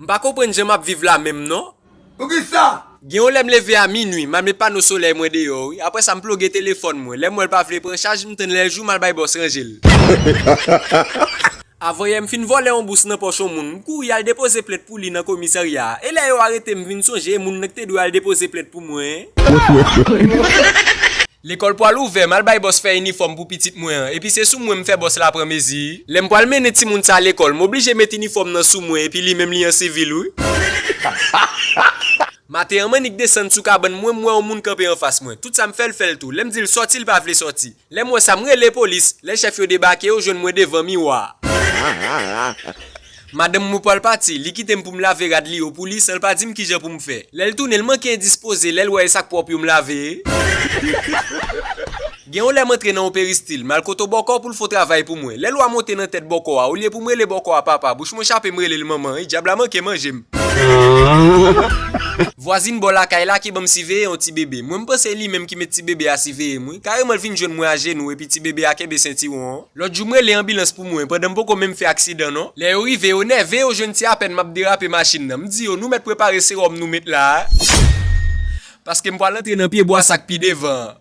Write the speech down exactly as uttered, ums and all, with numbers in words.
M pa konprann jan m ap viv la menm non. Poukisa? Gen yon lè m leve a minwi, m al met pano solèy mwen deyò wi. Apre sa m ploge telefòn mwen. Lè m wè l pa vle pran chaj, m tann lè l jou m al bay bòs ranje l. Avanyè m fin vòlè yon bous nan pòch yon moun, m kouri al depoze plent pou li nan komisarya a. E lè yo arete m, m vin sonje e moun nan ki te dwe al depoze plent pou mwen. Lekòl pwal ouvè, m al bay bòs fè inifòm pou pitit mwen an, epi se sou mwen m fè bòs la pran mezi. Lè m pwal mennen timoun sa lekòl, m oblije met inifòm nan sou mwen epi li menm li an sivil wi. Maten an m annik desann sou kabann mwen, m wè yon moun kanpe anfas mwen. Tout sa m fè l fè l tou. Lè m di l sòti, l pa vle sòti. Lè m wè sa, m rele polis. Lè chèf yo debake, yo jwenn mwen devan miwa. Madanm mwen pwal pati, li kite m pou m lave rad li yo pou li san l pa di m kijan pou m fè. Lè l tounen, l manke endispoze lè l wè e sak pwòp yo m lave. Gen yon lè m antre nan yon peristil, m al kote bòkò pou l fè yon travay pou mwen. Lè lwa monte nan tèt bòkò a, olye pou m rele bòkò a papa, bouch mwen chape m rele l manman, e dyab la manke manje m. Vwazin bò lakay la ki ban m siveye yon ti bebe. Mwen m panse li menm ki met ti bebe a siveye m wi. Kareman l vin jwenn mwen ajenou epi ti bebe a kenbe sentiwon an. Lòt jou m rele anbilans pou mwen pandan m poko menm fè aksidan non. Lè yo rive yo nève, yo jwenn ti apèn m ap derape machin nan. M di yo nou mèt prepare sewòm nou met la a. Paske m pwal antre nan pye bwa sa k pi devan an.